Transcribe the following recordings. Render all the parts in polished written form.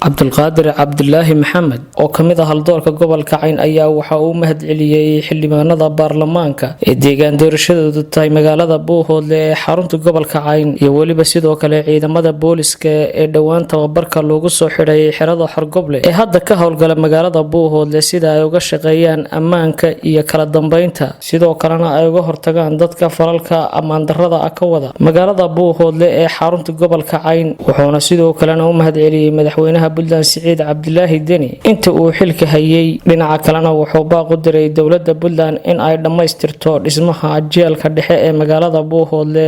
Cabdulqaadir Cabdulaahi Maxamed oo kamid ah haldoorka gobolka Cayn ayaa waxa uu mahadceliyey xildhibaanada baarlamaanka ee deegaan doorashadoodu tahay magaalada Buuhoodle ee xarunta gobolka Cayn, iyo weliba sidoo kale ciidamada booliska ee dhowaan tababarka loogu soo xidhay xerada Xorgoble ee hadda ka howlgala magaalada Buuhoodle, sida ay uga shaqeeyaan ammaanka iyo kala dambeynta, sidoo kalena ay uga hortagaan dadka falalka ammaan darrada ah ka wada magaalada Buuhoodle ee xarunta gobolka Cayn. Wuxuuna sidoo kalena u mahadceliyey madaxweynaha Puntland Siciid Cabdilaahi Deni inta uu xilka hayay. Dhinaca kalena wuxuu baaq u diray dowlada Puntland in ay dhammaystirto dhismaha jeelka dhexe ee magaalada Buuhoodle.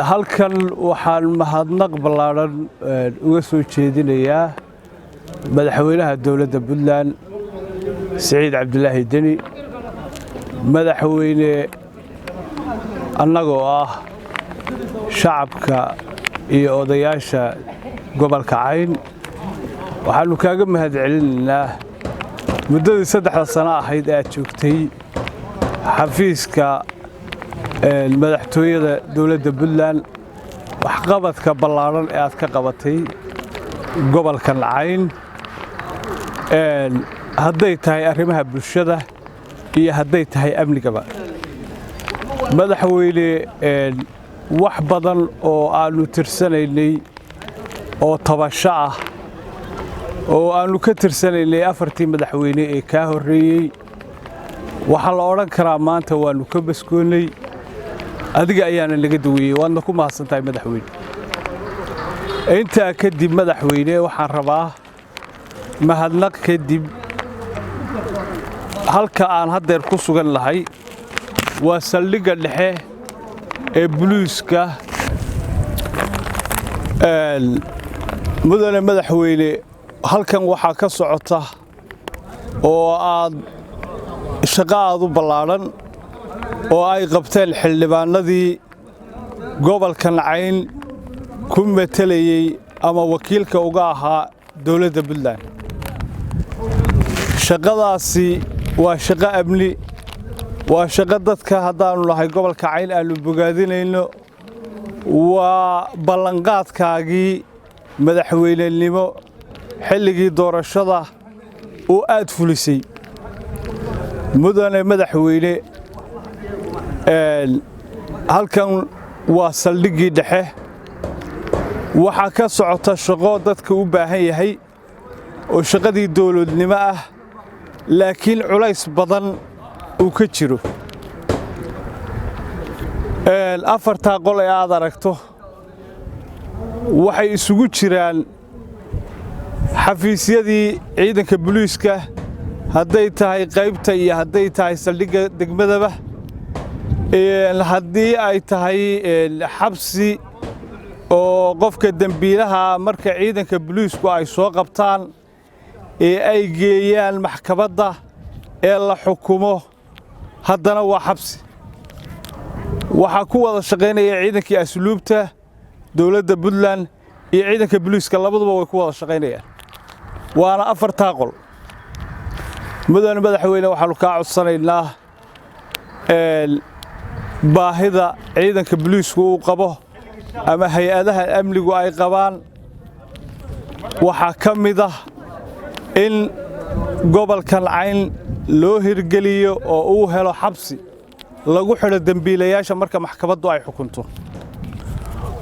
Halkan waxaan mahadnaq ballaadhan uga soo jeedinayaa madaxweynaha dowladda Puntland Siciid Cabdilaahi Deni. Madaxweyne, annagoo ah shacabka iyo odayaasha gobolka Cayn, waxaannu kaaga mahad celinaynaa muddadii 3da sano ahayd ee aad joogtay xafiiska madaxtooyada dowladda Puntland, waxqabadka ballaadhan ee aad ka qabatay gobolkan Cayn, hadday tahay arrimaha bulshada iyo hadday tahay amnigaba. Madaxweyne, wax badan oo aannu tirsanaynay oo tabasho ah oo aannu ka tirsanaynay afartii madaxweyne ee kaa horreeyey, waxaa la odhan karaa maanta waannu ka baskoonnay. Adiga ayaana naga daweeyey, waadna ku mahadsan tahay, madaxweyne. Intaa kadib, madaxweyne, waxaan rabaa mahadnaq kadib, halka aan haddeer ku sugan lahay waa saldhigga dhexe ee buliiska. Mudane madaxweyne, halkan waxaa ka socota oo aad shaqo aad u ballaadhan oo ay qabteen xildhibaanadii gobolkan Cayn ku matelayey ama wakiilka uga ahaa dowladda Puntland. Shaqadaasi waa shaqo amni, waa shaqo dadka haddaannu nahay gobolka Cayn aannu bogaadinayno. Waa ballanqaadkaagii madaxweynenimo xilligii doorashada oo aad fulisay. Mudane madaxweyne, halkan waa saldhiggii dhexe. Waxaa ka socota shaqo dadka u baahan yahay oo shaqadii dowladnimo ah, laakiin culays badan uu ka jiro. Afartaa qol ee aad aragto waxay isugu jiraan xafiisyadii ciidanka buliiska, hadday tahay qaybta iyo hadday tahay saldhigga degmadaba, haddii ay tahay xabsi oo qofka dembiilaha marka ciidanka buliisku ay soo qabtaan ee ay geeyaan maxkamadda ee la xukumo, haddana waa xabsi. Waxaa ku wada shaqaynaya ciidankii asluubta dowladda Puntland iyo ciidanka buliiska, labaduba way ku wada shaqaynayaan, waana afartaa qol. Mudane madaxweyne, waxaannu kaa codsanaynaa baahida ciidanka buliisku uu qabo ama hay-adaha amnigu ay qabaan. Waxaa ka mid ah in gobolkan Cayn loo hirgeliyo oo uu helo xabsi lagu xidho dembiilayaasha marka maxkamaddu ay xukunto.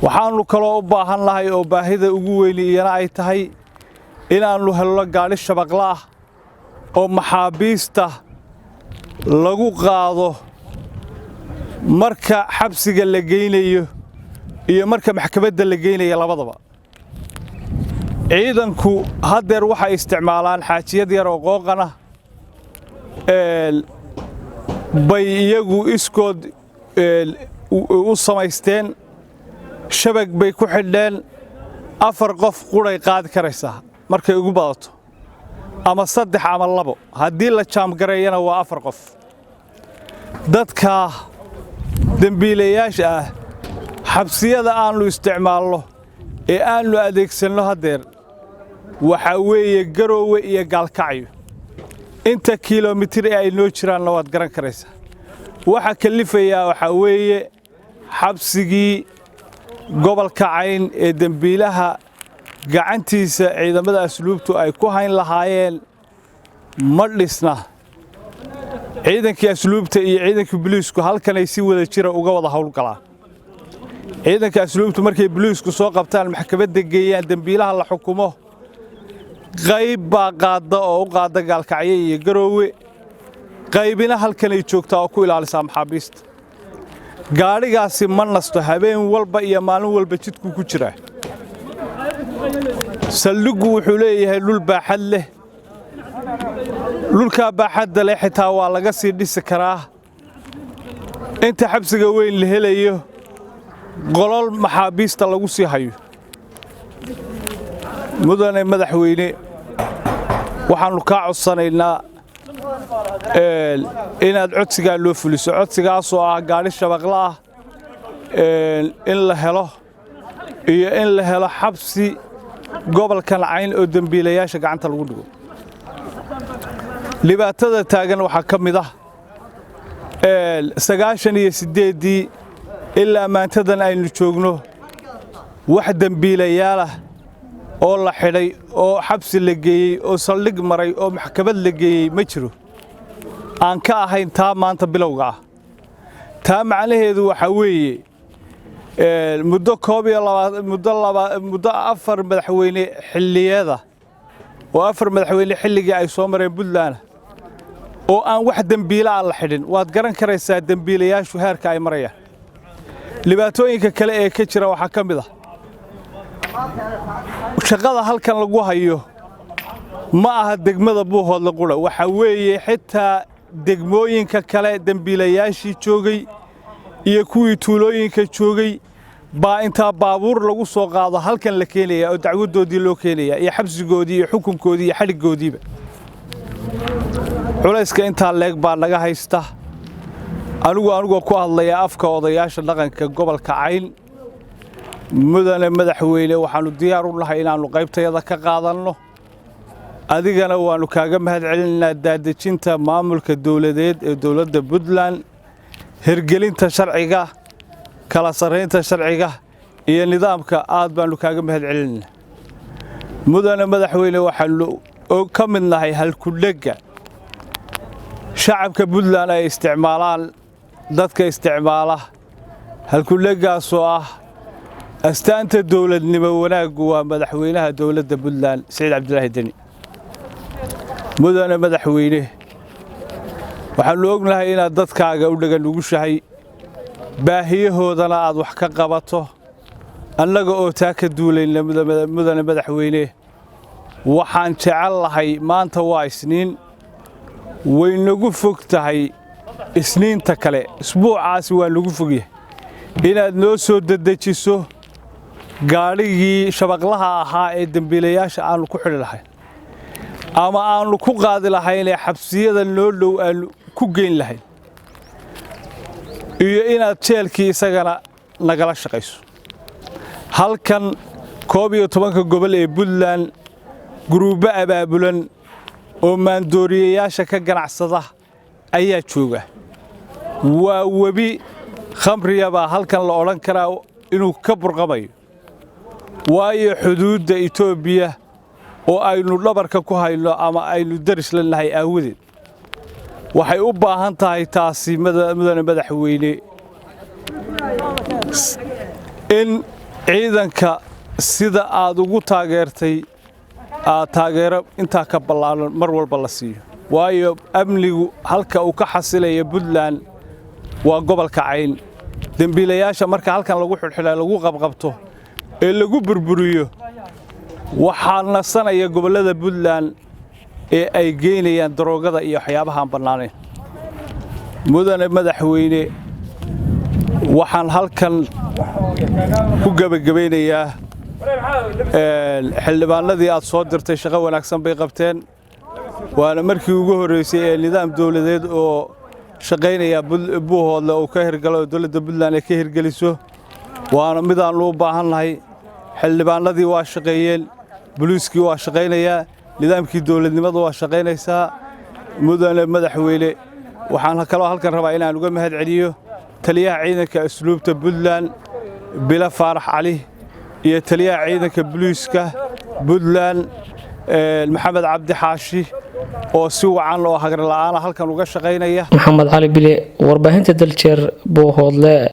Waxaannu kaloo u baahan nahay oo baahida ugu weyni iyana ay tahay inaannu helno gaadhi shabaqla ah oo maxaabiista lagu qaado marka xabsiga la geynayo iyo marka maxkamadda la geynayo labadaba. Ciidanku haddeer waxay isticmaalaan xaajiyad yar oo qooqana bay iyagu iskood u samaysteen, shabag bay ku xidheen. Afar qof quray qaadi karaysaa markay ugu badato, ama saddex ama labo, haddii la jaamgareeyana waa afar qof. Dadka dembiilayaasha ah, xabsiyada aannu isticmaalno ee aannu adeegsanno haddeer waxaa weeye Garoowe iyo Gaalkacyo. Inta kilomitir ee ay noo jiraanna waad garan karaysaa. Waxa kallifayaa waxaa weeye xabsigii gobolka Cayn ee dembiilaha Gacantiisa ciidamada asluubtu ay ku hayn lahaayeen ma dhisna. Ciidankii asluubta iyo ciidankii boliisku halkanay si wada jira uga wada howlgalaan. Ciidanka asluubtu markay boliisku soo qabtaan, maxkamadda geeyaan, dembiilaha la xukumo, qayb baa qaadda oo u qaadda Gaalkacyo iyo Garoowe, qaybina halkanay joogtaa oo ku ilaalisaa maxaabiista. Gaadhigaasi ma nasto, habeen walba iyo maalin walba jidkuu ku jiraa. Saldhiggu wuxuu leeyahay dhul baaxad leh. Dhulkaa baaxadda leh xitaa waa laga sii dhisi karaa inta xabsiga weyn la helayo, qolol maxaabiista lagu sii hayo. Mudane madaxweyne, waxaannu kaa codsanaynaa inaad codsigaa loo fuliso, codsigaasoo ah gaadhi shabaqla ah in la helo iyo in la helo xabsi gobolkan Cayn oo dembiilayaasha gacanta lagu dhigo. Dhibaatada taagan waxaa ka mid ah, 98-dii ilaa maantadan aynu joogno, wax dembiilayaalah oo la xidhay oo xabsi la geeyey oo saldhig maray oo maxkamad la geeyey ma jiro, aan ka ahayn taa maanta bilowga ah. Taa macnaheedu waxaa weeye, muddo koob iyo muddo laba, muddo afar madaxweyne xilliyada oo afar madaxweyne xilligii ay soo mareen Puntland oo aan wax dembiila aan la xidhin, waad garan karaysaa dembiilayaashu heerka ay marayaan. Dhibaatooyinka kale ee ka jira waxaa ka mid ah, shaqada halkan lagu hayo ma aha degmada Buuhoodle qura, waxaa weeye xitaa degmooyinka kale dembiilayaashii joogay iyo kuwii tuulooyinka joogay baa intaa baabuur lagu soo qaado halkan la keenaya oo dacwaddoodii loo keenaya iyo xabsigoodii iyo xukunkoodii iyo xadhiggoodiiba. Culayska intaa leeg baa naga haysta. Anigoo ku hadlaya afka odayaasha dhaqanka gobolka Cayn, mudane madaxweyne, waxaannu diyaar u nahay inaannu qaybtayada ka qaadanno. Adigana waannu kaaga mahad celinaynaa daadejinta maamulka dowladeed ee dowladda Puntland, hirgelinta sharciga, kala sarraynta sharciga iyo nidaamka. Aad baannu kaaga mahad celinaynaa, mudane madaxweyne. Waxaannu ka mid nahay halkudhegga shacabka Puntland ay isticmaalaan, dadka isticmaala halkudheggaasoo ah astaanta dowladnimo wanaaggu waa madaxweynaha dowladda Puntland, Siciid Cabdilaahi Deni. Mudane madaxweyne, waxaannu ognahay inaad dadkaaga u dhagan nugushahay, baahiyahoodana aad wax ka qabato. Annaga oo taa ka duulayna, mudane madaxweyne, waxaan jecel lahay, maanta waa Isniin, way nagu fog tahay Isniinta kale, isbuucaasi waa nagu fogyahay, inaad noo soo dedejiso gaadhigii shabaqlaha ahaa ee dembiilayaasha aannu ku xidhi lahayn ama aannu ku qaadi lahayn ee xabsiyada noo dhow aannu ku geyn lahayn, iyo inaad jeelkii isagana nagala shaqayso. Halkan 11-ka gobol ee Puntland guruubbo abaabulan oo maandooriyayaasha ka ganacsada ayaa jooga. Waa webi khamriya baa halkan la odhan karaa inuu ka burqamayo, waayo xuduudda Itoobiya oo aynu dhabarka ku hayno ama aynu daris la nahay aawadeed. Waxay u baahan tahay taasi, mudane madaxweyne, in ciidanka sida aad ugu taageertay aad taageero intaa ka ballaaran mar walba la siiyo, waayo amnigu halka uu ka xasilaya Puntland waa gobolka Cayn. Dembiilayaasha marka halkan lagu xidhxidha, lagu qabqabto ee lagu burburiyo, waxaa nasanaya gobollada Puntland ee ay geynayaan daroogada iyo waxyaabaha aan bannaanayn. Mudane madaxweyne, waxaan halkan ku gebagabaynayaa, xildhibaanadii aad soo dirtay shaqo wanaagsan bay qabteen, waana markii ugu horreysay ee nidaam dowladeed oo shaqaynaya Buuhoodle uu ka hirgalo oo dowladda Puntland ay ka hirgeliso, waana midaannu u baahan nahay. Xildhibaanadii waa shaqeeyeen, boliiskii waa shaqaynayaa, nidaamkii dowladnimadu waa shaqaynaysaa. Mudane madaxweyne, waxaan kaloo halkan rabaa inaan uga mahad celiyo taliyaha ciidanka asluubta Puntland, Bilo Faarax Cali, iyo taliyaha ciidanka boliiska. Puntland Maxamed Cabdi Xaashi oo si wacan oo hagar la'aana halkan uga shaqaynaya. Maxamed Cali Bile, warbaahinta Daljeer, Buuhoodle.